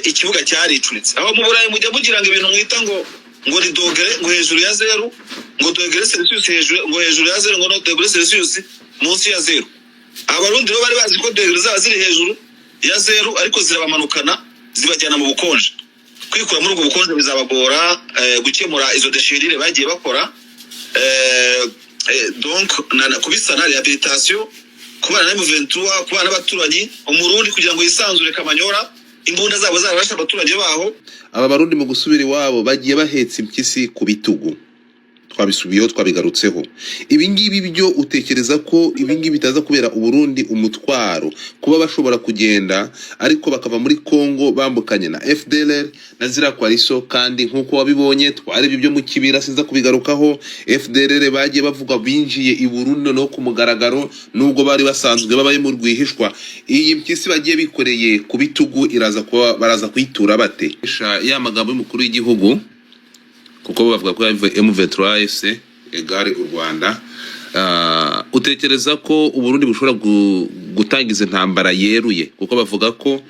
Ikibuga cyaricuritse. Aho mu Burayi mujya mugira ngo ibintu mwita ngo ni degré, ngo hejuru ya zeru, ngo degré Celsius hejuru, ngo hejuru ya zeru, ngo no degré Celsius munsi ya zeru. Abarundi rero bari bazi ko degré zaba ziri hejuru ya zeru, ariko zirabamanukana, zibajyana mu bukonje. Kwikura muri ubwo bukonje bizabagora, gukemura izo déchirures bagiye bakora, donc kubisana, réhabilitation, kubana na M23, kubana n'abaturanyi. Umurundi kugira ngo yisanzure Kamanyora, imbunda zabo zararashe abaturage baho. Aba Barundi mu gusubira iwabo bagiye bahetse impyisi ku bitugu. Twabisubiyeho, twabigarutseho. Ibi ngibi byo, utekereza ko ibi ngibi bitaza kubera Uburundi umutwaro, kuba bashobora kugenda ariko bakava muri Congo bambukanye na FDLR na ziriya coalition? Kandi nk'uko wabibonye, twarebye ibyo mu Kibira, sinza kubigarukaho. FDLR bagiye bavuga binjiye i Burundi noneho ku mugaragaro, nubwo bari basanzwe babaye mu rwihishwa. Iyi mpyisi bagiye bikoreye ku bitugu iraza kuba, baraza kuyitura bate? Ya magambo y'umukuru w'igihugu, kuko bo bavuga ko yavuye M23 AFC égale u Rwanda. Utekereza ko Uburundi bushobora gutangiza intambara yeruye? Kuko bavuga ko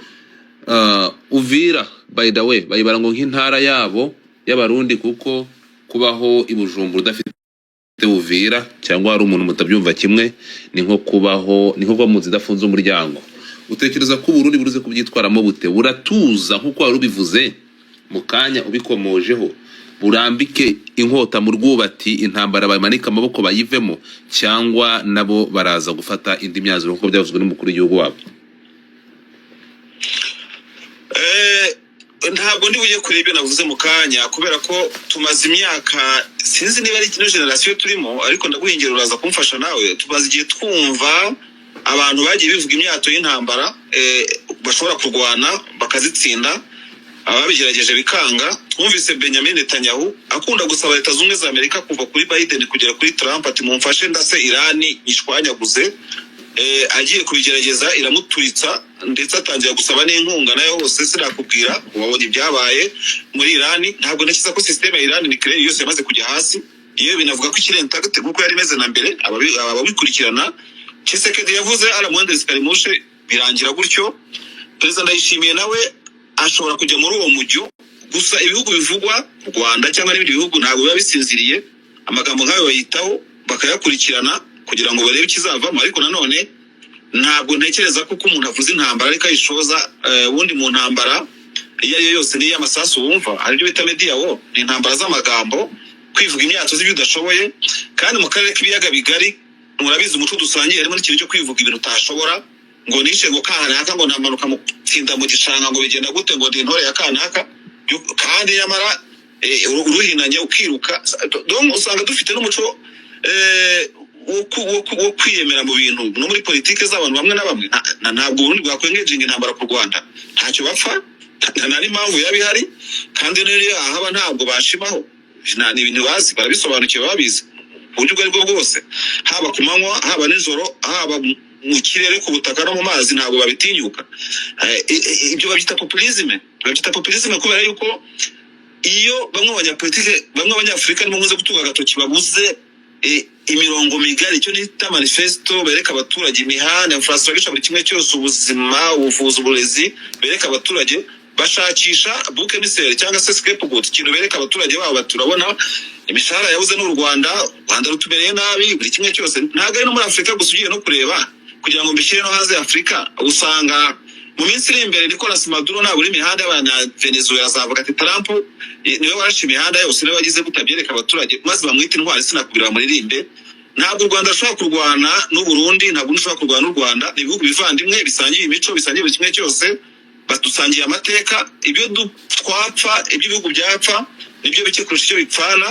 Uvira, by the way, bayibara ngo nk'intara yabo y'Abarundi, kuko kubaho i Bujumbura udafite Uvira cyangwa hari umuntu mutabyumva kimwe, ni nko kubaho, ni nko kuba mu nzu idafunze umuryango. Utekereza ko Uburundi buruze kubyitwaramo bute? Buratuza nk'uko wari ubivuze mu kanya, ubikomojeho, burambike inkota mu rwubati, intambara bamanike amaboko bayivemo, cyangwa nabo baraza gufata indi myanzuro nk'uko byavuzwe n'umukuru w'igihugu wabo? Ntabwo ndi bujye kure ibyo navuze mu kanya, kubera ko tumaze imyaka, sinzi niba ari kino génération turimo, ariko ndaguhingera, uraza kumfasha nawe. Tumaze igihe twumva abantu bagiye bivuga imyato y'intambara, bashobora kurwana bakazitsinda, ababigerageje bikanga. Twumvise Benjamin Netanyahu akunda gusaba Leta Zunze Ubumwe za Amerika, kuva kuri Biden kugera kuri Trump, ati: "Mumfashe ndase Irani nyishwanyaguze." Agiye kubigerageza iramuturitsa, ndetse atangira gusaba n'inkunga nayo hose. Sinakubwira, wabonye ibyabaye muri Irani. Ntabwo ntekereza ko système ya Irani nucléaire yose yamaze kujya hasi. Iyo binavuga ko ikiri intact kuko yari imeze na mbere. Ababikurikirana, Tshisekedi yavuze aramuhendere escarmouche, birangira gutyo. Perezida Ndayishimiye nawe ashobora kujya muri uwo mujyo. Gusa ibihugu bivugwa, u Rwanda cyangwa n'ibindi bihugu, ntabwo biba bisinziriye. Amagambo nk'ayo bayitaho, bakayakurikirana kugira ngo barebe ikizavamo. Ariko nanone ntabwo ntekereza ko uko umuntu avuze intambara ariko ayishoza. Ubundi mu ntambara iyo ari yo yose, niyo amasasu wumva, hari ibyo bita media war, ni intambara z'amagambo, kwivuga imyato z'ibyo udashoboye. Kandi mu karere k'Ibiyaga Bigari, murabizi umuco dusangiye, harimo n'ikintu cyo kwivuga ibintu utashobora, ngo nishe ngo kanaka, ngo namanuka mu tsinda mu gishanga, ngo bigenda gute, ngo ndi intore ya kanaka. Kandi nyamara uruhinanye ukiruka. Donc usanga dufite n'umuco wo kwiyemera mu bintu no muri politike z'abantu bamwe na bamwe. Ntabwo Uburundi bwakwengejenga intambara ku Rwanda, ntacyo bapfa, nta n'impamvu yaba ihari. Kandi n'iyo yahaba ntabwo bashimaho. Ni ibintu bazi, barabisobanukiwe, babizi mu buryo ubwo aribwo bwose, haba ku manywa, haba nijoro, haba mu kirere, ku butaka no mu mazi, ntabwo babitinyuka. Ibyo babyita populisme, babyita populisme kubera yuko iyo bamwe mu banyapolitike, bamwe mu Banyafurika nibo nkunze gutunga agatoki, babuze imirongo migari, icyo nita manifesto, bereka abaturage imihanda, infrastructure, buri kimwe cyose, ubuzima, ubuvuzi, uburezi, bereka abaturage, bashakisha bouc émissaire cyangwa se scapegoat, ikintu bereka abaturage babo bati: "Urabona imishahara yabuze n'u Rwanda, u Rwanda rutumereye nabi, buri kimwe cyose." Ntabwo ari no muri Afurika gusa, ugiye no kureba kugira ngo mbishyire no hanze ya Afurika, usanga mu minsi iri imbere Nicolas Maduro nabura imihanda y'abanya Venezuela azavuga ati: "Trump niwe warashe imihanda yose, niwe wagize gute." Abyereka abaturage maze bamwite intwari, sinakubwira bamuririmbe. Ntabwo u Rwanda rushobora kurwana n'u Burundi, ntabwo rushobora kurwana n'u Rwanda. Ni ibihugu bivandimwe, bisangiye imico, bisangiye buri kimwe cyose, badusangiye amateka. Ibyo twapfa, ibyo ibihugu byapfa nibyo bike kurusha icyo bipfana.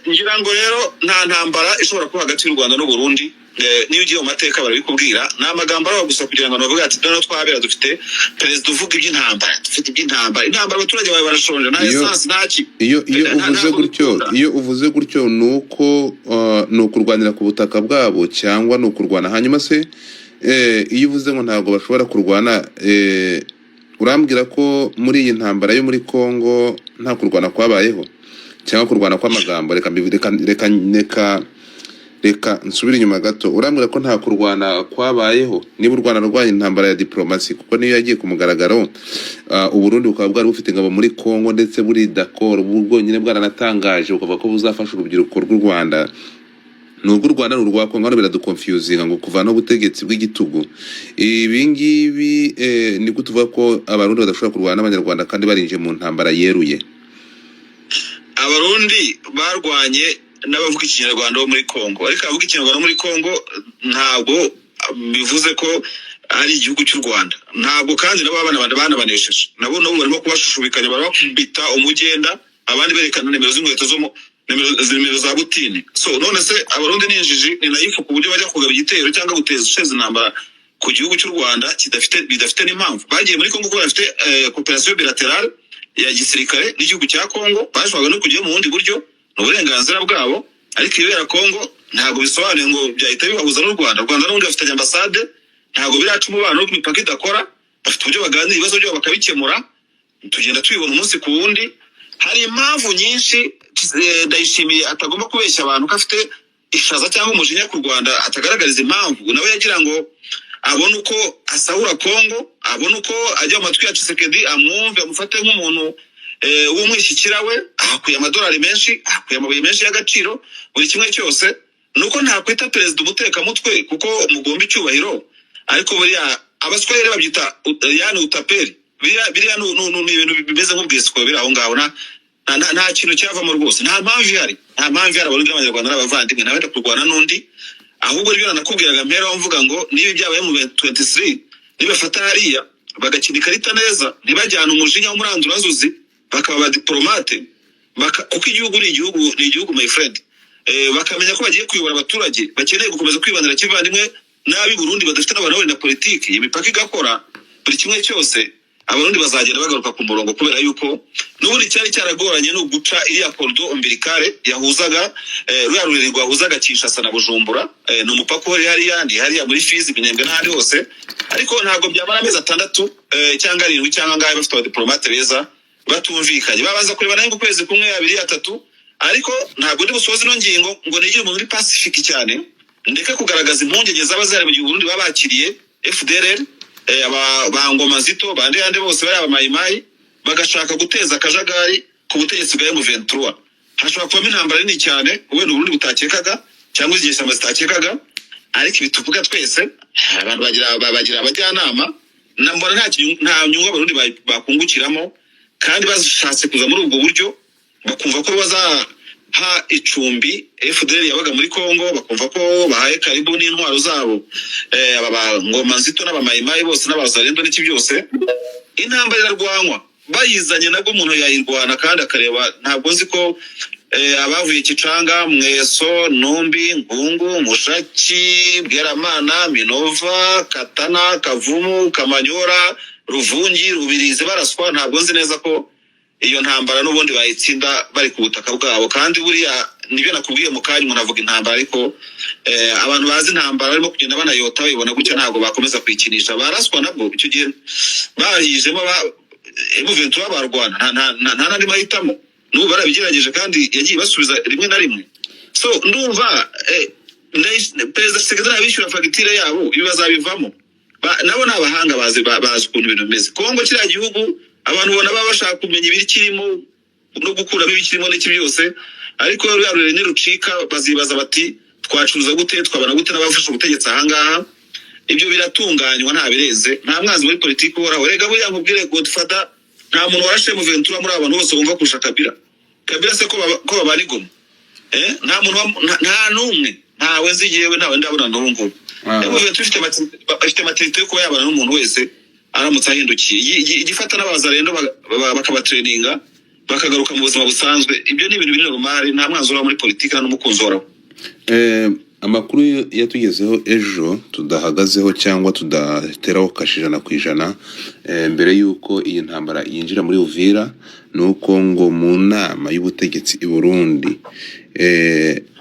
Ngira ngo rero nta ntambara ishobora kuba hagati y'u Rwanda n'u Burundi. Niyo ugiye mu mateka barabikubwira. Ni amagambo araba gusa kugira ngo bavuge ati: "Noneho twabera dufite perezida uvuga iby'intambara, dufite iby'intambara." Intambara, abaturage bawe barashonje, nta Iyo essence, nta ki. iyo uvuze Ntabwo gutyo, bikunda. iyo uvuze gutyo, ni uko ni ukurwanira ku butaka bwabo cyangwa ni ukurwana? Hanyuma se iyo uvuze ngo ntabwo bashobora kurwana, urambwira ko muri iyi ntambara yo muri Congo nta kurwana kwabayeho cyangwa kurwana kw'amagambo? Reka reka reka reka Reka nsubire inyuma gato. Urambwira ko nta kurwana kwabayeho? Niba u Rwanda rwanya intambara ya diplomasi, kuko niyo yagiye ku mugaragaro, Uburundi bukaba bwari bufite ingabo muri Congo, ndetse buri d'accord, bwonyine bwaranatangaje bukavuga ko buzafasha urubyiruko rw'u Rwanda. Ni urw'u Rwanda, ni urwa Kongo? Hano biraduconfusinga ngo kuvanaho ubutegetsi bw'igitugu. Ibi ngibi ni gute uvuga ko Abarundi badashobora kurwana n'Abanyarwanda kandi barinjiye mu ntambara yeruye? Abarundi barwanye n'abavuga Ikinyarwanda bo muri Congo, ariko abavuga Ikinyarwanda bo muri Congo ntabwo bivuze ko ari igihugu cy'u Rwanda. Ntabwo kandi nabo abana banabanesheje. Nabo nabo barimo kubashushubikanya, barabakubita umugenda, abandi berekana nimero z'inkweto zo mu nimero za butine. So none se Abarundi ni injiji, ni naïf ku buryo bajya kugaba igitero cyangwa guteza intambara ku gihugu cy'u Rwanda kidafite, bidafite n'impamvu? Bagiye muri Congo kuko bafite coopération bilatérale ya gisirikare n'igihugu cya Congo. Bashoboraga no kujyayo mu bundi buryo, ni uburenganzira bwabo. Ariko ibibera Congo ntabwo bisobanuye ngo byahita bibahuza n'u Rwanda. U Rwanda n'ubundi bafitanye ambasade, ntabwo biraca umubano n'uko imipaka idakora. Bafite uburyo baganira, ibibazo byabo bakabikemura, tugenda tubibona umunsi ku wundi. Hari impamvu nyinshi. Ndayishimiye atagomba kubeshya abantu ko afite ishaza cyangwa umujinya ku Rwanda atagaragariza impamvu. Nawe yagira ngo abone uko asahura Kongo, abone uko ajya mu matwi ya Tshisekedi, amwumve, amufate nk'umuntu w'umwishyikira we. Ahakuye amadolari menshi, ahakuye amabuye menshi y'agaciro, buri kimwe cyose. Nuko ntakwita perezida umutekamutwe kuko mugomba icyubahiro, ariko buriya Abaswahili babyita yani utapeli. Biriya ni ibintu bimeze nk'ubwisiko biri aho ngaho. Nta kintu cyavamo rwose, nta mpamvu ihari, nta mpamvu ihari. Abarundi n'Abanyarwanda n'abavandimwe, ntawenda kurwana n'undi. Ahubwo rero nakubwiraga mpera mvuga ngo niba ibyabaye mu 23, nibafata hariya bagakina ikarita neza, ntibajyane umujinya w'umuranduranzuzi, bakaba abadiplomate, kuko igihugu ni igihugu, ni igihugu, my friend. Bakamenya ko bagiye kuyobora abaturage bakeneye gukomeza kwibanira kivandimwe n'ab'i Burundi badafite n'abantu na politiki, imipaka igakora, buri kimwe cyose, Abarundi bazagenda bagaruka ku murongo, kubera yuko n'ubundi cyari cyaragoranye ni uguca iriya cordon ombilical yahuzaga ruriya rureri rwahuzaga Kinshasa na Bujumbura. Ni umupaka uri hariya, ndi hariya muri Fizi, Minembwe n'ahandi hose. Ariko ntabwo byamara amezi 6 cyangwa 7 cyangwa angahe bafite abadiplomate beza batumvikanye. Babanza kureba nayo ukwezi kumwe, abiri, atatu. Ariko ntabwo ndi busoze ino ngingo ngo nigire umuntu uri pacifique cyane, ndeke kugaragaza impungenge zaba zihari mu gihe Uburundi baba bakiriye FDLR, aba ba Ngoma Nzito, bande yande bose bari abamayimayi, bagashaka guteza akajagari ku butegetsi bwa M23. Hashobora kubamo intambara nini cyane wenda Uburundi butakekaga cyangwa inyeshyamba zitakekaga. Ariko ibi tuvuga twese, abantu bagira abajyanama na mbona nta nyungu Abarundi bakungukiramo. Kandi bashatse kuza muri ubwo buryo, bakumva ko bazaha icumbi FDL yabaga muri Congo, bakumva ko bahaye karibu n'intwaro zabo aba ba Ngoma Nzito n'abamayimayi bose n'abazarendo n'iki byose. Intambara irarwanwa, bayizanye nabwo umuntu yayirwana kandi akareba. Ntabwo nzi ko abavuye Kicanga, Mweso, Numbi, Ngungu, Mushaki, Bweramana, Minova, Katana, Kavumu, Kamanyora, Ruvungi, Rubirizi baraswa, ntabwo nzi neza ko iyo ntambara n'ubundi bayitsinda bari ku butaka bwabo. Kandi buriya nibyo nakubwiye mu kanya, umuntu avuga intambara, ariko abantu bazi intambara barimo kugenda banayota, bayibona gutya, ntabwo bakomeza kuyikinisha. Baraswa nabwo icyo gihe bahijemo ba M23 barwana, nta n'andi mahitamo. N'ubu barabigerageje kandi yagiye basubiza rimwe na rimwe. So ndumva Perezida Tshisekedi abishyura fagitire yabo, ibi bazabivamo. Nabo ni abahanga, bazi bazi ukuntu ibintu bimeze. Kongo kiriya gihugu, abantu ubona baba bashaka kumenya ibikirimo no gukuramo ibikirimo n'iki byose, ariko ruriya rurere nirucika bazibaza bati: "Twacuruza gute? Twabana gute n'abafashe ubutegetsi ahangaha?" Ibyo biratunganywa, nta bireze, nta mwanzi muri politiki uhoraho. Rega buriya nkubwire, Godfather, nta muntu warashe Ventura muri aba bantu bose bumva kurusha Kabila. Kabila se ko babana i Goma? Nta muntu nta n'umwe, ntawe nzi yewe, ntawe ndabona n'ubu ngubu. Ventura ifite maturité yo kuba yabana n'umuntu wese aramutse ahindukiye. Igifata n'abazarendo bakabatraininga, bakagaruka mu buzima busanzwe. Ibyo ni ibintu biri normal. Nta mwanzi uhoraho muri politiki, nta n'umukunzi uhoraho. Amakuru yatugezeho ejo tudahagazeho cyangwa tudateraho kashe 100%, mbere y'uko iyi ntambara yinjira muri Uvira, ni uko ngo mu nama y'ubutegetsi i Burundi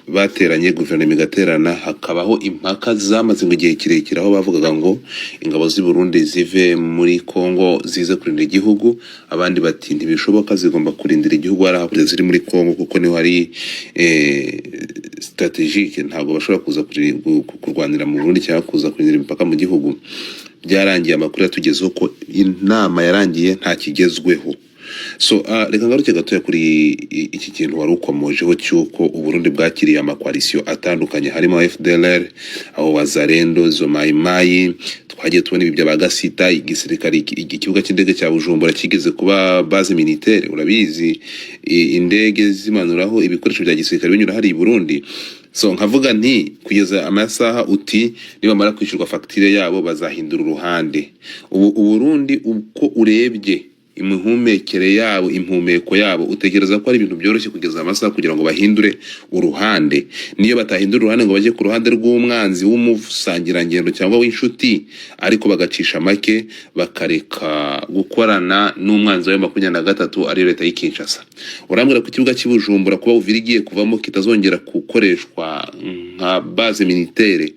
bateranye, guverinoma igaterana, hakabaho impaka zamaze ngo igihe kirekire, aho bavugaga ngo ingabo z'i Burundi zive muri Congo zize kurinda igihugu, abandi bati ntibishoboka, zigomba kurindira igihugu hari hakurya ziri muri Congo kuko niho hari stratégique, ntabwo bashobora kuza kurwanira mu Burundi cyangwa kuza kurindira imipaka mu gihugu. Byarangiye, amakuru yatugezeho ko inama yarangiye nta kigezweho. So reka ngaruke gatoya kuri iki kintu wari ukomojeho cy'uko Uburundi bwakiriye ama coalition atandukanye, harimo FDLR, abo Wazalendo, zo Mayimayi twagiye tubona, ibi bya Gasita, igisirikare, ikibuga cy'indege cya Bujumbura kigeze kuba base militaire, urabizi, indege zimanuraho ibikoresho bya gisirikare binyura hari i Burundi. So nkavuga nti kugeza amasaha uti nibamara kwishyurwa fagitire yabo bazahindura uruhande. Ubu Uburundi, uko urebye imihumekere yabo, impumeko yabo, utekereza ko ari ibintu byoroshye kugeza amasaha kugira ngo bahindure uruhande? Niyo batahindura uruhande ngo bajye ku ruhande rw'umwanzi w'umusangirangendo cyangwa w'inshuti, ariko bagacisha make bakareka gukorana n'umwanzi wa 23, ariyo leta y'i Kinshasa, urambwira ko ikibuga cy'i Bujumbura, kuba Uvira igiye kuvamo, kitazongera gukoreshwa nka base militaire?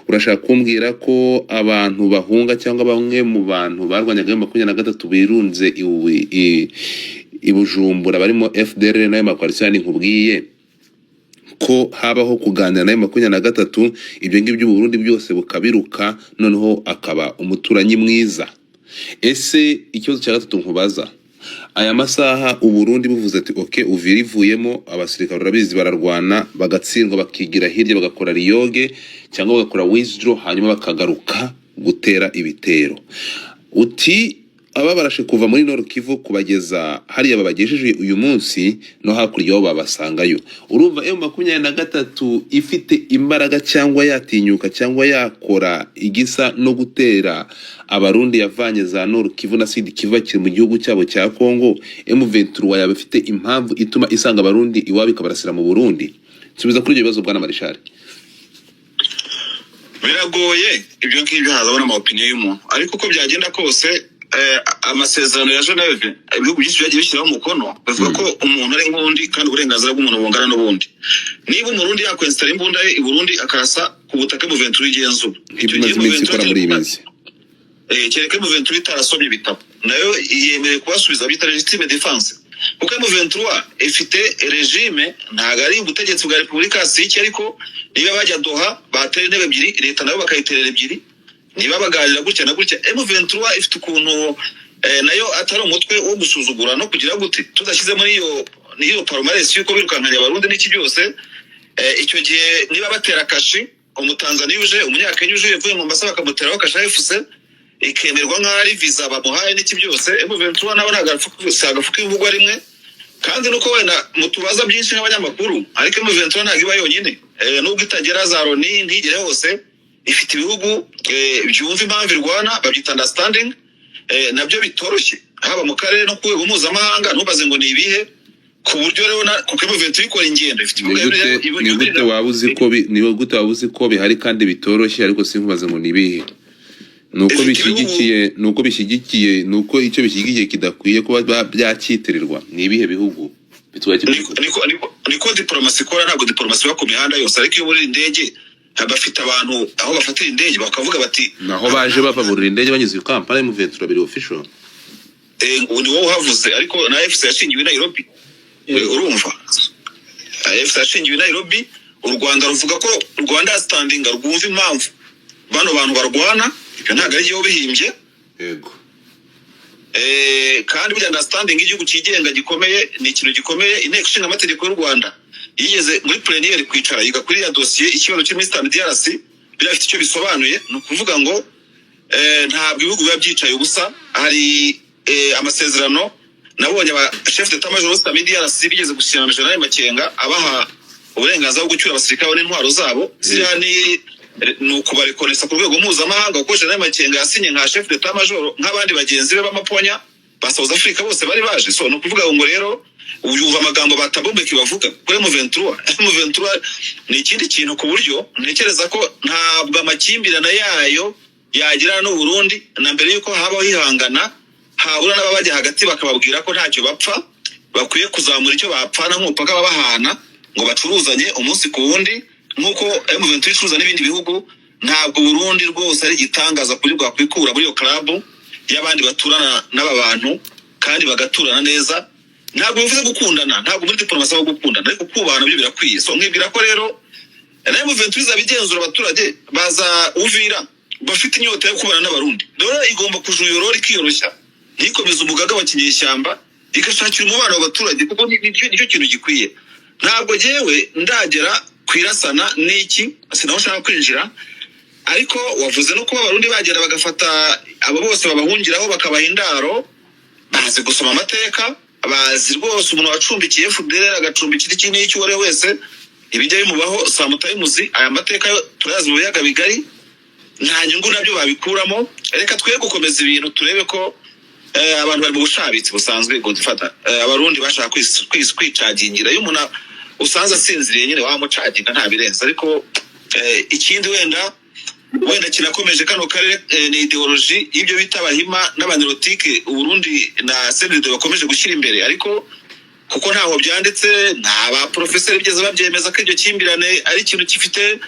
Urashaka kumbwira ko abantu bahunga cyangwa bamwe mu bantu barwanyaga 23 birunze i Bujumbura, barimo FDLR n'ayo ma coalition nkubwiye, ko habaho kuganira nayo 23, ibyo ngibyo Burundi byose bukabiruka, noneho akaba umuturanyi mwiza? Ese ikibazo cya gatatu nkubaza, aya masaha Uburundi buvuze ati ok, Uvira ivuyemo, abasirikare urabizi bararwana bagatsindwa, bakigira hirya, bagakora riyoge cyangwa bagakora withdraw, hanyuma bakagaruka gutera ibitero, uti aba barashe kuva muri Nord Kivu kubageza hariya babagejeje uyu munsi, no hakurya aho babasangayo. Urumva M23 ifite imbaraga cyangwa yatinyuka cyangwa yakora igisa no gutera Abarundi yavanye za Nord Kivu na Sud Kivu bakiri mu gihugu cyabo cya Congo? M23 yaba ifite impamvu ituma isanga Abarundi iwabo ikabarasira mu Burundi? Nsubiza kuri ibyo bibazo, bwana Marishari. Biragoye ibyo ngibyo, hazabona ama opinion y'umuntu, ariko uko byagenda kose, amasezerano ya Geneve ibihugu byinshi byagiye bishyiraho umukono bavuga ko umuntu ari nk'undi kandi uburenganzira bw'umuntu bungana n'ubundi. Niba Umurundi yakwensitara imbunda ye i Burundi akarasa ku butaka M23 igenzura, nk'ibyo imaze iminsi ikora muri iyi minsi, kereka M23 itarasomye ibitabo, nayo yemerewe kubasubiza, bita légitime défense, kuko M23 ifite régime, ntabwo ari ubutegetsi bwa repubulika siki, ariko niba bajya Doha batera intebe ebyiri, leta nayo bakayiterera ebyiri, niba baganira gutya na gutya, M23 ifite ukuntu nayo atari umutwe wo gusuzugura no kugira gute, tudashyize muri iyo palmarès y'uko birukankanye Abarundi n'iki byose. Icyo gihe niba batera kashi Umutanzaniya uje, Umunyakenya uje uvuye Mombasa, bakamuteraho kasha FC ikemerwa nk'aho ari visa bamuhaye n'iki byose, M23 nabo ntabwo si agafu k'ivugwa rimwe. Kandi nuko wenda mutubaza byinshi nk'abanyamakuru, ariko M23 ntabwo iba yonyine. Nubwo itagera za Loni, ntigere hose, ifite ibihugu byumva impamvu irwana, babyita understanding, nabyo bitoroshye, haba mu karere no ku rwego mpuzamahanga. Ntubaze ngo ni ibihe, ku buryo rero kuko M23 ikora ingendo, ifite Ni ibibuga gute ni gute waba uzi ko ni gute waba uzi ko bihari kandi bitoroshye, ariko sinkubaze ngo ni ibihe? Nuko Ifite ibihugu bishyigikiye, nuko bishyigikiye, nuko icyo bishyigikiye kidakwiye kuba byakitirirwa. Ni ibihe bihugu bitwaye kino niko niko diporomasi ikora. Ntabwo diporomasi iba ku mihanda yose, ariko iyo burira indege bafite abantu aho bafatira indege bakavuga bati Naho baje bava burira indege banyuze i Kampala, M23 biri official. Ni wowe uhavuze, ariko na AFC yashingiwe i Nairobi. Urumva, AFC yashingiwe i Nairobi. U Rwanda ruvuga ko Rwanda standinga, rwumva impamvu bano bantu barwana, ibyo ntabwo ari igihugu bihimbye. Kandi burya understanding y'igihugu cyigenga gikomeye ni ikintu gikomeye. Inteko ishinga amategeko y'u Rwanda yigeze muri plénière kwicara yiga kuri ya dosiye, ikibazo cyo muri Eastern DRC, biriya bifite icyo bisobanuye. Ni ukuvuga ngo ntabwo ibihugu biba byicaye ubusa. Hari amasezerano nabonye aba chef d'état major bose muri DRC bigeze gusinyana na General Makenga, abaha uburenganzira bwo gucyura abasirikare bo n'intwaro zabo. Ziriya ni ukubarekonesa ku rwego mpuzamahanga, kuko General Makenga yasinye nka chef d'état major nk'abandi bagenzi be b'amaponya ba South Africa bose bari baje. So ni ukuvuga ngo rero uyumva amagambo ba Thabo Mbeki bavuga kuri M23. M23 ni ikindi kintu, ku buryo ntekereza ko ntabwo amakimbirane yayo yagirana n'u Burundi na mbere yuko habaho ihangana, habura n'ababajya hagati bakababwira ko ntacyo bapfa, bakwiye kuzamura icyo bapfana nk'umupaka babahana ngo bacuruzanye umunsi ku wundi nk'uko M23 icuruza n'ibindi bihugu. Ntabwo Burundi rwose ari igitangaza kuri bwakwikura muri iyo club y'abandi baturana n'aba bantu kandi bagaturana neza. Ntabwo bivuze gukundana, ntabwo muri diplomasi aho gukundana, ariko kubahana byo birakwiye. So nkibwira ko rero Na M23 izaba igenzura abaturage baza Uvira bafite inyota yo kubana n'Abarundi. Rero igomba kujuyora, ikiyoroshya, ntikomeze umugaga wa kinyeshyamba, igashakira umubano w'abaturage, kuko nicyo kintu gikwiye. Ntabwo jyewe ndagera ku irasana n'iki, sinaho nshaka kwinjira. Ariko wavuze no kuba Abarundi bagenda bagafata abo bose babahungiraho, bakabaha indaro. Bazi gusoma amateka, bazi rwose umuntu wacumbikiye FDLR, agacumbikira iki n'iki, uwo ari we wese ibijya bimubaho sometimes. Aya mateka yo turayazi mu biyaga bigari, nta nyungu nabyo babikuramo. Reka twe gukomeza ibintu, turebe ko abantu bari mu bushabitsi busanzwe. Godfather, Abarundi bashaka kwicagingira. Iyo umuntu usanze asinziriye nyine wamucaginga, nta birenze. Ariko ikindi wenda kinakomeje kano karere ni idéologie y'ibyo bita Abahima n'Abanirotike, Uburundi na CNDD bakomeje gushyira imbere. Ariko kuko ntaho byanditse, nta ba porofeseri bigeze babyemeza ko iryo kimbirane ari ikintu gifite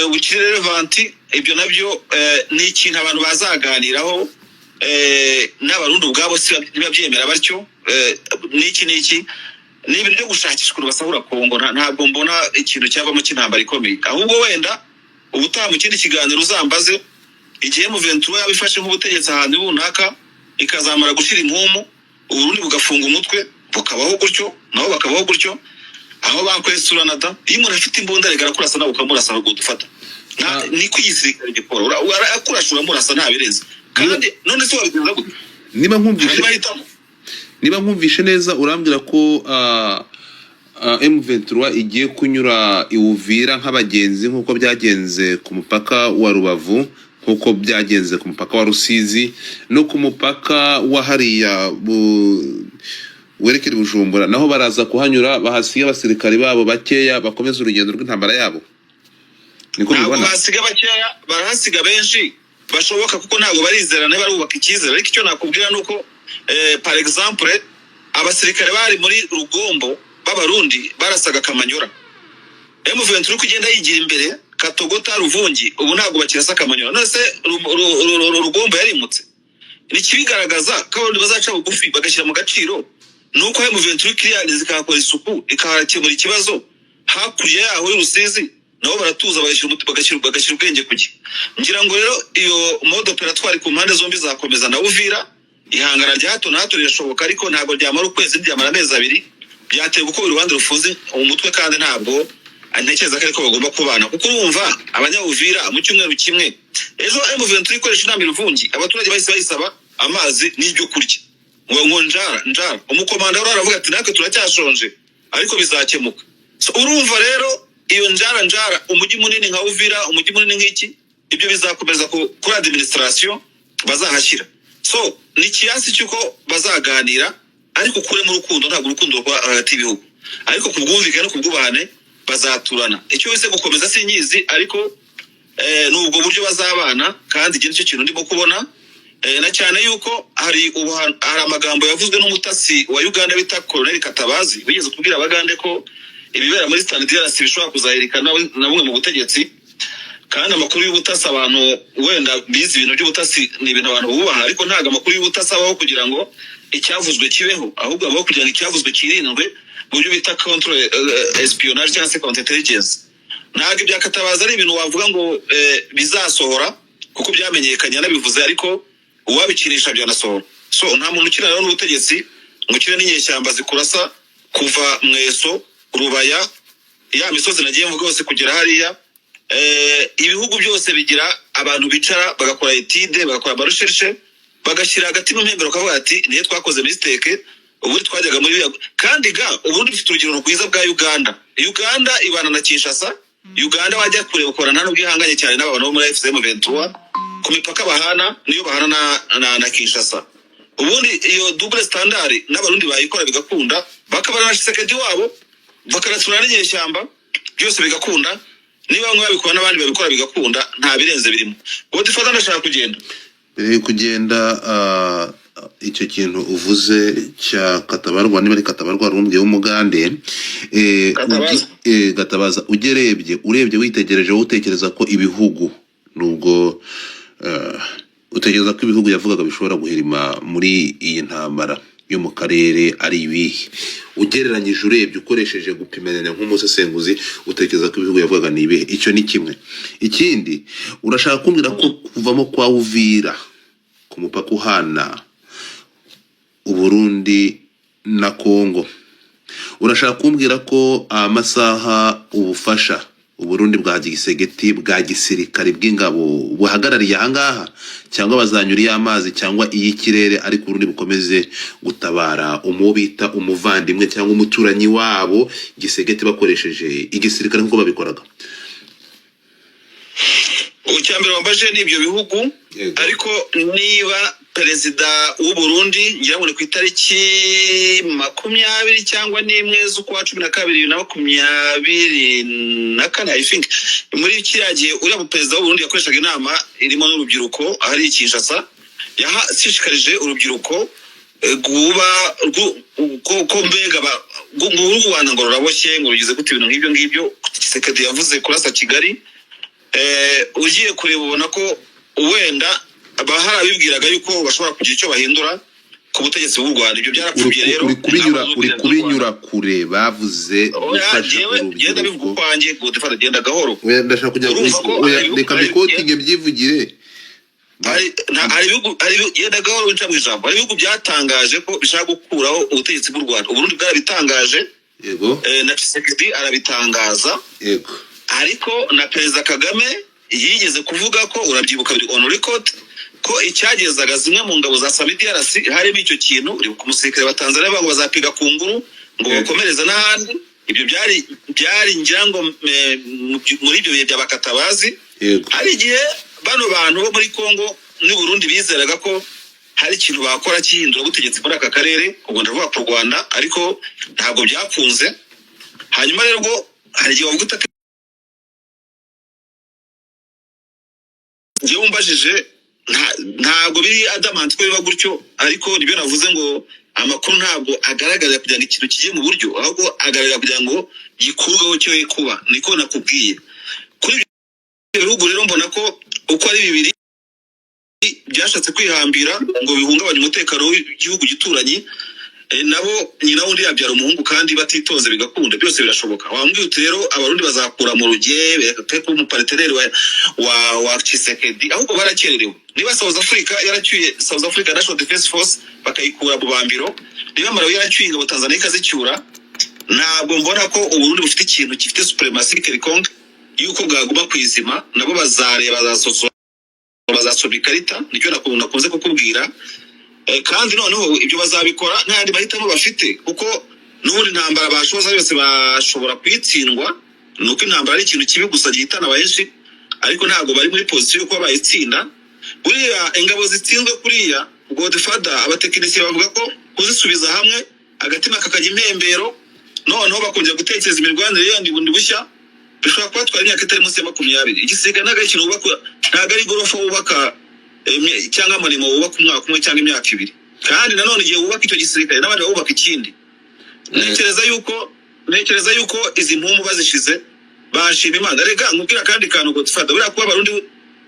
ubukire relevant. Ibyo nabyo ni ikintu abantu bazaganiraho n'Abarundi ubwabo si ntibabyemera batyo. N'iki n'iki ni ibintu byo gushakisha ukuntu basahura Kongo. Ntabwo mbona ikintu cyavamo cy'intambara ikomeye. Ahubwo wenda ubutaha mu kindi kiganiro uzambaze igihe M23 yaba ifashe nk'ubutegetsi ahantu runaka, ikazamara gushira impumu, Uburundi bugafunga umutwe, bukabaho gutyo, nabo bakabaho gutyo, aho bakwesurana da. Iyo umuntu afite imbunda reka arakurasa, nawe ukamurasa. Ahubwo dufata niko igisirikare gikora. Arakurasha, uramurasa, nta birenze. Kandi none se wabigenza gute? Niba nkumvishe Hari bahitamo. Niba nkumvishe neza, urambwira ko M23 igiye kunyura i Uvira nk'abagenzi, nk'uko byagenze ku mupaka wa Rubavu, nk'uko byagenze ku mupaka wa Rusizi no ku mupaka wa hariya werekera i Bujumbura, naho baraza kuhanyura bahasiga abasirikari babo bakeya, bakomeza urugendo rw'intambara yabo. Niko Ntabwo bibona? Bahasiga bakeya, barahasiga benshi bashoboka, kuko ntabwo barizerana, barubaka icyizere. Ariko icyo nakubwira ni uko par exemple abasirikare bari muri Rugombo b'Abarundi barasaga Kamanyora. M23 uko igenda yigira imbere, Katogota, Ruvungi, ubu ntabwo bakirasa Kamanyora. None se Rugombo yarimutse? Ni ikibigaragaza ko Abarundi bazaca bugufi bagashyira mu gaciro, ni uko M23 kiriyani zikahakora isuku, ikahakemura ikibazo. Hakurya yaho y'Urusizi nabo baratuza, bagashyira ubwenge ku gihe. Ngira ngo rero iyo mode opératoire ku mpande zombi zakomeza. Na Uvira ihangana rya hato na hato rirashoboka, ariko ntabwo ryamara ukwezi, ryamara amezi 2. Byaterwa uko buri ruhande rufunze umutwe, kandi ntabwo ntekereza ko ariko bagomba kubana, kuko urumva Abanyabuvira mu cyumweru kimwe, ejo M23 ikoresha inama i Ruvungi, abaturage bahise bayisaba amazi n'ibyo kurya, ngo njara njara. Umukomanda wari aravuga ati: "Natwe turacyashonje, ariko bizakemuka." So, urumva rero iyo njara njara, umujyi munini nka Uvira, umujyi munini nk'iki, ibyo bizakomeza kuri administration bazahashyira. So ni ikiyasi cy'uko bazaganira, ariko ukuremo urukundo. Ntabwo urukundo rukora hagati y'ibihugu, ariko ku bwumvikane no ku bwubahane bazaturana. Icyo wese gukomeza sinyizi, ariko ni ubwo buryo bazabana. Kandi iki nicyo kintu ndimo kubona, na cyane yuko hari amagambo yavuzwe n'umutasi wa Uganda bita Colonel Katabazi, wigeze kubwira Abagande ko ibibera muri SAMIDRC bishobora kuzahirika na bumwe mu butegetsi. Kandi amakuru y'ubutasi, abantu wenda bize ibintu by'ubutasi, ni ibintu abantu bubaha, ariko ntabwo amakuru y'ubutasi abaho kugira ngo icyavuzwe kibeho, ahubwo abaho kugira ngo icyavuzwe kirindwe mu buryo bita contre espionnage cyangwa se counter intelligence. Ntabwo ibya Katabazi ari ibintu wavuga ngo bizasohora, kuko byamenyekanye yanabivuze, ariko uwabikinisha byanasohora. So nta muntu ukina rero n'ubutegetsi ngo ukine n'inyeshyamba zikurasa kuva Mweso, Rubaya, ya misozi nagiye mvuga yose kugera hariya. Ibihugu byose bigira abantu bicara bagakora étude, bagakora ama recherche, bagashyira hagati mu mpembero, bakavuga ati: "Niyo twakoze mistake, ubundi twajyaga muri biriya." Kandi ga ubundi dufite urugero rwiza bwa Uganda. Uganda ibana na Kinshasa. Uganda wajya kureba ukora nta nubwo ihanganye cyane n'abantu bo muri AFC M23 ku mipaka bahana, niyo bahana na Kinshasa. Ubundi iyo double standard n'Abarundi bayikora bigakunda, bakabana na Tshisekedi wabo, bakanatura n'inyeshyamba, byose bigakunda. Niba bamwe babikora n'abandi babikora bigakunda, nta birenze birimo. Godfather, ndashaka kugenda. Mbere yo kugenda, icyo kintu uvuze cya Katabarwa, niba ari Katabarwa rumbwiye w'Umugande, Gatabaza. Gatabaza, ugerebye, urebye, witegereje, wowe utekereza ko ibihugu, nubwo utekereza ko ibihugu yavugaga bishobora guhirima muri iyi ntambara? yo mu karere ari ibihe? Ugereranyije, urebye, ukoresheje gupimiranya nk'umusesenguzi, utekereza ko ibihugu yavugaga ni ibihe? Icyo ni kimwe. Ikindi, urashaka kumbwira ko kuvamo kwa Uvira ku mupaka uhana Uburundi na Kongo, urashaka kumbwira ko amasaha ubufasha Uburundi bwa gisegeti, bwa gisirikare, bw'ingabo buhagarariye ahangaha, cyangwa bazanyura iy'amazi cyangwa iy'ikirere, ariko Uburundi bukomeze gutabara umuwo bita umuvandimwe cyangwa umuturanyi wabo gisegeti, bakoresheje igisirikare nk'uko babikoraga? Icya mbere wambaje ni ibyo bihugu. Yego. Ariko niba perezida w'u Burundi, ngira ngo ni ku itariki 21 z'ukwa 12 2024, I think, muri kiriya gihe uriya perezida w'u Burundi yakoreshaga inama irimo n'urubyiruko ahari i Kinshasa, yashishikarije urubyiruko guba ko mbega ngo u Rwanda ngo ruraboshye, ngo rugize gute, ibintu nk'ibyo ngibyo. Tshisekedi yavuze kurasa Kigali. Ugiye kureba ubona ko wenda hari abibwiraga yuko bashobora kugira icyo bahindura ku butegetsi bw'u Rwanda. Ibyo byarapfubye rero. Uri kubinyura Ingamba uri z'ubwirinzi bw'u Rwanda. kubinyura kure. Bavuze Oya, gufasha jewe genda bivuga urubyiruko. ukwanjye, Godfather, genda gahoro. Oya, ndashaka kugira ngo Urumva ko oya, hari ibihugu reka hari mbikotinge mbyivugire. Hari ibihugu, genda gahoro, winca mu ijambo. Hari ibihugu byatangaje ko bishaka gukuraho ubutegetsi bw'u Rwanda. Uburundi bwarabitangaje. Na Tshisekedi arabitangaza. Ariko na Perezida Kagame yigeze kuvuga ko, urabyibuka, biri on record, ko icyagezaga zimwe mu ngabo za SAMIDRC harimo icyo kintu. Uribuka umusirikare wa Tanzania bavuga ngo bazapiga ku nguru ngo bakomereze n'ahandi. Ibyo byari ngira ngo muri ibyo bihe bya bakatabazi. Hari igihe bano bantu bo muri Congo n'u Burundi bizeraga ko hari ikintu bakora cyihindura butegetsi muri aka karere, ubwo ndavuga ku Rwanda, ariko ntabwo byakunze. Hanyuma rero ubwo hari igihe wavuga utaka. Njyewe umbajije, ntabwo biri adamant ko biba gutyo, ariko nibyo navuze ngo amakuru ntabwo agaragaza kugira ngo ikintu kijye mu buryo, ahubwo agaragara kugira ngo gikurweho cyo kuba. Niko nakubwiye. Kuri ibyo bihugu rero, mbona ko uko ari bibiri byashatse kwihambira ngo bihungabanye umutekano w'igihugu gituranyi. Nabo nyina wundi yabyara umuhungu, kandi batitonze bigakunda, byose birashoboka. Wambwiye uti rero Abarundi bazakura mu ruge pe kuba umuparteneri wa Tshisekedi, ahubwo barakererewe. Niba South Africa yaracyuye South Africa National Defense Force bakayikura mu bambiro, niba Malawi yaracyuye ingabo Tanzania ikazicyura, ntabwo mbona ko Uburundi bufite ikintu gifite supremacy quelconque yuko bwaguma ku izima. Nabo bazareba, bazasosora, bazasoma ikarita. Nicyo nakunze kukubwira. Kandi noneho ibyo bazabikora nta yandi mahitamo bafite, kuko n'ubundi intambara bashoza yose bashobora kuyitsindwa. Ni uko intambara ari ikintu kibi gusa gihitana benshi, ariko ntabwo bari muri position yo kuba bayitsinda. Buriya ingabo zitsinzwe kuriya, Godfather, abatekinisiye bavuga ko kuzisubiza hamwe agatima kakajya impembero, noneho bakongera gutekereza imirwanire yandi bundi bushya, bishobora kubatwara imyaka itari munsi ya 20. Igisirikare ntabwo ari ikintu wubaka, ntabwo ari igorofa wubaka cyangwa umurimo wubaka umwaka umwe cyangwa imyaka 2. Kandi nanone igihe wubaka icyo gisirikare, n'abandi bubaka ikindi. Ntekereza yuko izi mpumu bazishize bashima Imana. Rega nkubwira akandi kantu, Godfather. Buriya kuba Abarundi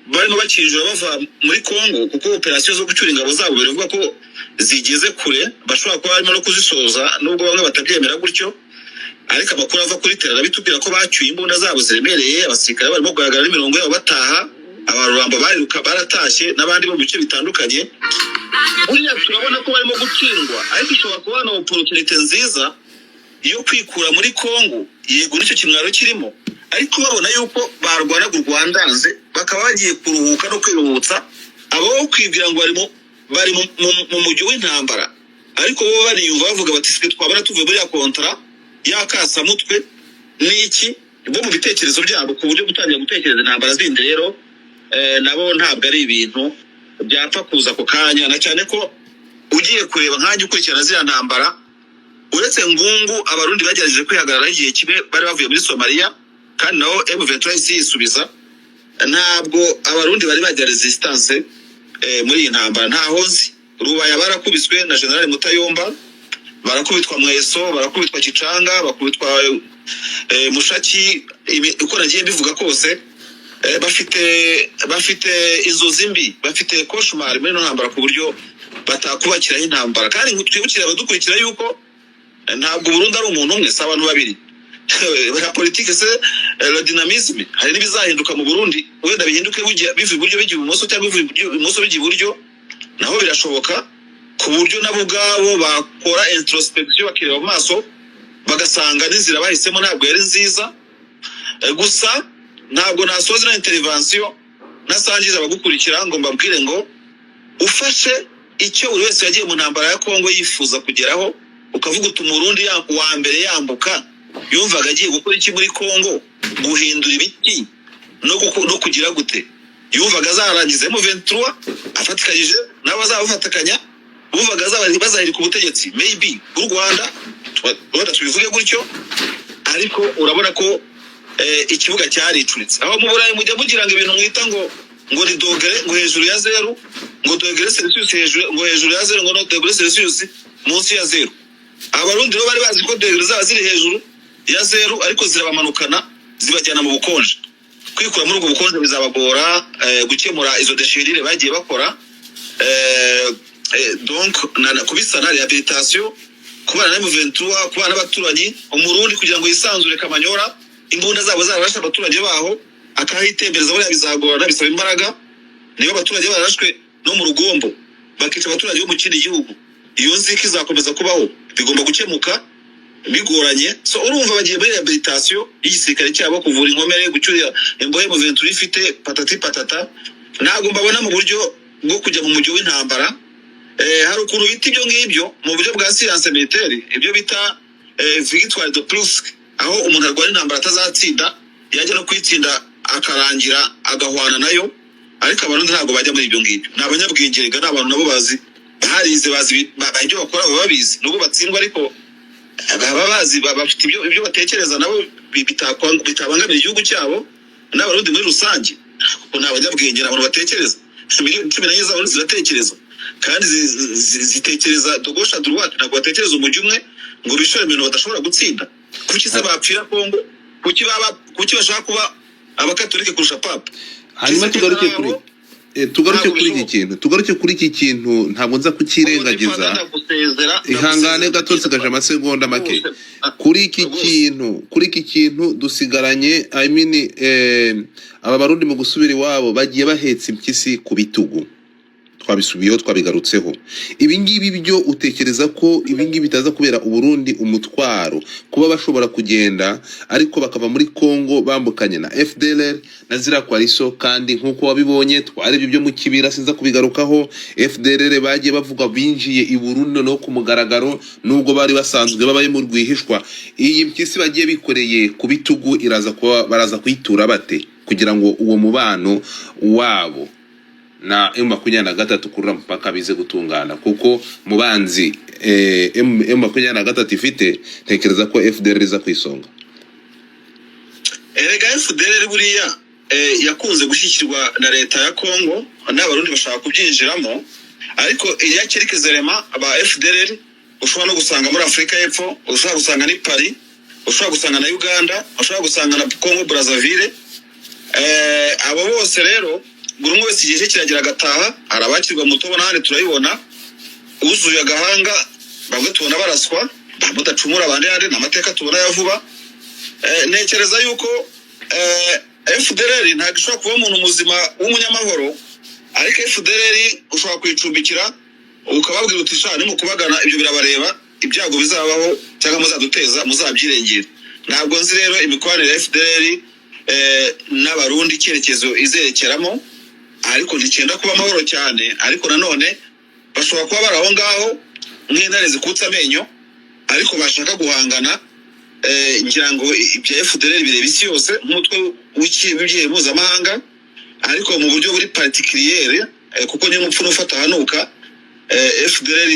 barimo bakinjira bava muri Congo, kuko operasiyo zo gucyura ingabo zabo biravuga ko zigeze kure, bashobora kuba barimo no kuzisoza, nubwo bamwe batabyemera gutyo, ariko amakuru ava kuri terrain bitubwira ko bacyuye imbunda zabo ziremereye, abasirikare barimo kugaragara n'imirongo yabo bataha, abaruramba bariruka baratashye, n'abandi bo mu bice bitandukanye. Buriya turabona ko barimo gutsindwa, ariko ishobora kuba na opportunité nziza yo kwikura muri Congo. Yego, nicyo kimwaro kirimo, ariko babona yuko barwanaga urwandanze, bakaba bagiye kuruhuka no kwiruhutsa. Abo kwibwira ngo bari mu mujyi w'intambara, ariko bo bariyumva bavuga bati: "Sike twabona tuvuye muri ya contrat y'akasamutwe n'iki." Bo mu bitekerezo byabo, ku buryo gutangira gutekereza intambara zindi rero nabo ntabwo ari ibintu byapfa kuza ako kanya, na cyane ko ugiye kureba nkanjye ukurikirana ziriya ntambara, uretse Ngungu, Abarundi bagerageje kwihagararaho igihe kimwe bari bavuye muri Somaliya, kandi naho M23 yahise yisubiza. Ntabwo Abarundi bari bagira resistance muri iyi ntambara, ntaho nzi. Rubaya barakubiswe na General Mutayomba, barakubitwa Mweso, barakubitwa Kicanga, bakubitwa Mushaki. Uko nagiye mbivuga kose, bafite inzozi mbi, bafite cauchemar muri ino ntambara, ku buryo Batakubakiraho intambara. Kandi twibukire abadukurikira yuko ntabwo Burundi ari umuntu umwe, si abantu babiri. La politique, c'est le dynamisme. Hari n'ibizahinduka mu Burundi, wenda bihinduke biva iburyo bijya ibumoso cyangwa biva ibumoso bijya iburyo, naho birashoboka, ku buryo nabo ubwabo bakora introspection, bakireba mu maso, bagasanga n'inzira bahisemo ntabwo yari nziza. Gusa ntabwo nasoza na intervention nasangiza abagukurikira ngo mbabwire ngo ufashe icyo buri wese yagiye mu ntambara ya Kongo yifuza kugeraho, ukavuga uti Umurundi wa mbere yambuka yumvaga agiye gukora iki muri Kongo, guhindura ibiki no kugira gute? Yumvaga azarangiza M23 afatikanyije n'abo bazabafatikanya, bumvaga bazahirika ubutegetsi maybe bw'u Rwanda, wenda tubivuge gutyo. Ariko urabona ko ikibuga cyaricuritse. Aho mu Burayi mujya mugira ngo ibintu mwita ngo ni degré, ngo hejuru ya zeru, ngo degré Celsius hejuru, ngo hejuru ya zeru, ngo no degré Celsius munsi ya zeru. Abarundi rero bari bazi ko degré zaba ziri hejuru ya zeru, ariko zirabamanukana, zibajyana mu bukonje. Kwikura muri ubwo bukonje bizabagora, gukemura izo déchirures bagiye bakora, donc kubisana, rehabilitation, kubana na M23, kubana n'abaturanyi. Umurundi kugira ngo yisanzure Kamanyora, imbunda zabo zararashe abaturage baho, akahitembereza, buriya bizagorana, bisaba imbaraga. Niba abaturage bararashwe no mu Rugombo, bakica abaturage bo mu kindi gihugu, iyo nzika izakomeza kubaho, bigomba gukemuka bigoranye. So urumva bagiye muri rehabilitation y'igisirikare cyabo, kuvura inkomere, gucyurira imbohe M23 ifite, patati patata. Ntabwo mbabona mu buryo bwo kujya mu mujyi w'intambara. Hari ukuntu bita ibyo ngibyo mu buryo bwa science militaire, ibyo bita victoire de Pyrrhus, aho umuntu arwana intambara atazatsinda, yajya no kuyitsinda akarangira agahwana nayo. Ariko Abarundi ntabwo bajya muri ibyo ngibyo, ni abanyabwenge rega, ni abantu nabo bazi, barize, bazi ibyo bakora, baba babizi. Nubwo batsindwa, ariko baba bazi, bafite ibyo batekereza nabo bitabangamira igihugu cyabo n'Abarundi muri rusange, kuko ni abanyabwenge, ni abantu batekereza. Miliyoni 14 z'Abarundi ziratekereza kandi zitekereza de gauche à droite. Ntabwo batekereza umujyi umwe ngo bishore ibintu badashobora gutsinda. Kuki se bapfira Kongo? Kuki bashaka kuba abakatolike kurusha papa? Hanyuma Tshisekedi tugaruke kuri nabo tugaruke ntabwo kuri iki bishoboka. kintu, tugaruke kuri iki kintu, ntabwo nza kukirengagiza. Ndagusezera. Ihangane Ndagusezera. gato, nsigaje amasegonda make. Rwose, Kuri iki rwose. kintu, kuri iki kintu dusigaranye, I mean, aba Barundi mu gusubira iwabo bagiye bahetse impyisi ku bitugu. Twabisubiyeho, twabigarutseho. Ibi ngibi byo utekereza ko ibi ngibi bitaza kubera Uburundi umutwaro, kuba bashobora kugenda ariko bakava muri Congo bambukanye na FDLR na ziriya coalition? Kandi nk'uko wabibonye, twarebye ibyo mu Kibira, sinza kubigarukaho. FDLR bagiye bavuga binjiye i Burundi noneho ku mugaragaro, nubwo bari basanzwe babaye mu rwihishwa. Iyi mpyisi bagiye bikoreye ku bitugu iraza kuba, baraza kuyitura bate kugira ngo uwo mubano wabo na M23 kurura mupaka bize gutungana? Kuko mubanzi M23 ifite, ntekereza ko FDLR iza ku isonga. Erega FDLR buriya yakunze gushyigikirwa na leta ya Congo, n'Abarundi bashaka kubyinjiramo, ariko iya quelques éléments ba FDLR ushobora no gusanga muri Afurika y'Epfo, ushobora gusanga ni Paris, ushobora gusanga na Uganda, ushobora gusanga na Congo Brazzaville. Abo bose rero, buri umwe wese igihe cye kiragera agataha. Hari abakirwa mu Tobo n'ahandi turabibona, uzuye agahanga, bamwe tubona baraswa mudacumura, abandi handi ni amateka tubona ya vuba. Ntekereza yuko FDLR ntabwo ishobora kuba umuntu muzima w'umunyamahoro, ariko FDLR ushobora kuyicumbikira, ukababwira uti: "Sha, nimukubagana ibyo birabareba, ibyago bizabaho cyangwa muzaduteza muzabyirengera." Ntabwo nzi rero imikoranire ya FDLR n'Abarundi icyerekezo izerekeramo, ariko nticyenda kuba amahoro cyane. Ariko nanone bashobora kuba bari aho ngaho nk'intare zikutse amenyo, ariko bashaka guhangana. Ngira ngo ibya FDLR bireba isi yose nk'umutwe w'igihe mpuzamahanga, ariko mu buryo buri particulier, kuko niyo mupfu n'ufata ahanuka, FDLR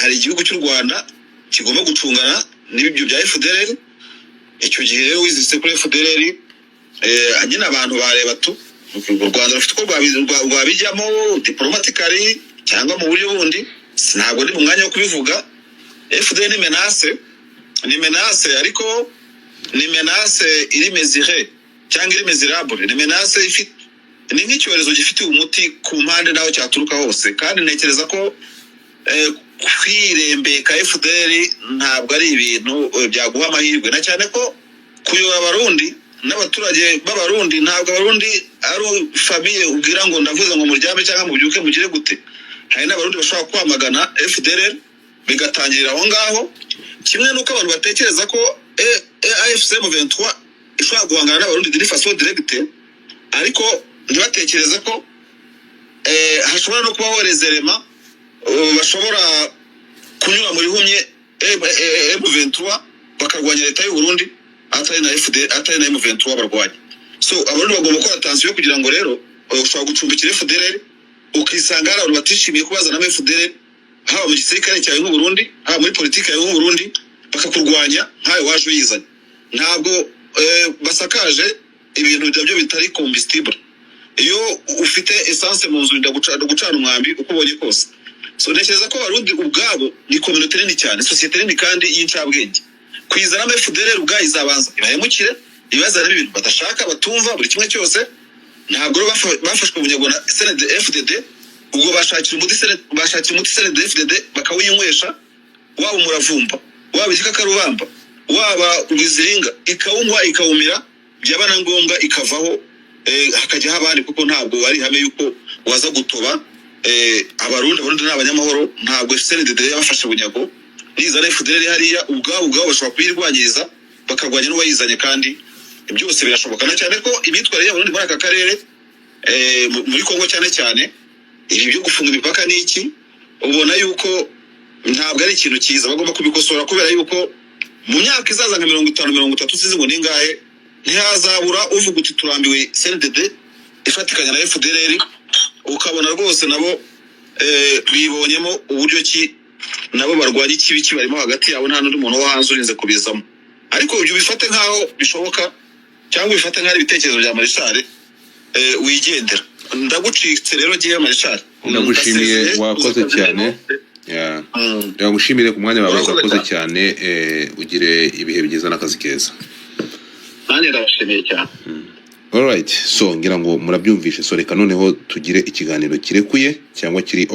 hari igihugu cy'u Rwanda kigomba gucungana n'ibyo bya FDLR. Icyo gihe rero wizitse kuri FDLR, nyine abantu bareba tu u Rwanda rufite uko rwabijyamo diplomatically cyangwa mu buryo bundi, ntabwo ndi mu mwanya wo kubivuga. FDLR ni menace, ni menace, ariko ni menace iri mesurée cyangwa iri mesurable. Ni menace ifite, ni nk'icyorezo gifitiye umuti ku mpande n'aho cyaturuka hose. Kandi ntekereza ko Kwirembeka FDLR ntabwo ari ibintu byaguha amahirwe, na cyane ko kuyobora Abarundi n'abaturage b'Abarundi, ntabwo Abarundi ari famille ubwira ngo ndavuze ngo muryame cyangwa mubyuke mugire gute. Hari n'Abarundi bashobora kwamagana FDLR bigatangirira aho ngaho, kimwe n'uko abantu batekereza ko AFC M23 ishobora guhangana n'Abarundi d'une façon directe, ariko ntibatekereze ko hashobora no kubaho rezerema bashobora kunyura muri humye M23 bakarwanya leta y'u Burundi atari na FD, atari na M23 barwanya. So Abarundi bagomba gukora attention kugira ngo rero ushobora gucumbikira FDLR, ukisanga hari abantu batishimiye ko bazanamo FDLR, haba mu gisirikare cyawe nk'u Burundi, haba muri politiki yawe nk'u Burundi, bakakurwanya nkawe waje uyizanye. Ntabwo basakaje ibintu nabyo bitari combustible. Iyo ufite essence mu nzu, urinda gucana umwambi uko ubonye kose. So ntekereza ko Abarundi ubwabo ni communauté nini cyane, sosiyete nini kandi y'incabwenge. Kwizanamo FDLR ubwayo izabanza ibahemukire, ibazanemo ibintu badashaka, batumva, buri kimwe cyose. Ntabwo rero bafashwe bunyago na CNDD FDD. Ubwo bashakira umuti CNDD FDD bakawinywesha, waba umuravumba, waba igikakarubamba, waba urwiziringa, ikawunywa ikawumira, byaba na ngombwa ikavaho, hakajyaho abandi, kuko ntabwo ari ihame yuko waza gutoba Abarundi. Abarundi ni abanyamahoro, ntabwo CNDD yabafashe bunyago. Nizana FDLR hariya, ubwabo bashobora kuyirwanyiriza, bakarwanya n'uwayizanye, kandi byose birashoboka, na cyane ko imyitwarire y'Abarundi muri aka karere, muri Kongo cyane cyane, ibi byo gufunga imipaka ni iki, ubona yuko ntabwo ari ikintu cyiza. Bagomba kubikosora, kubera yuko mu myaka izaza nka 50, 30, sinzi ngo ningahe, ntihazabura uvuga uti turambiwe CNDD ifatikanya na FDLR. Ukabona rwose nabo bibonyemo uburyo ki nabo barwanya ikibi kibarimo hagati yabo, nta n'undi muntu wo hanze urinze kubizamo. Ariko ibyo ubifate nk'aho bishoboka cyangwa ubifate nk'aho ari ibitekerezo bya Marishari wigendera. Ndagucitse rero ngewe, Marishari. Ndagushimiye. Ndasezeye. Wakoze cyane. Yeah. Ndagushimire ku mwanya wawe. Urakoze. Urakoze cyane, ugire ibihe byiza n'akazi keza. Nanjye ndabashimiye cyane. Alright, so ngira ngo murabyumvishe. So reka noneho tugire ikiganiro kirekuye cyangwa kiri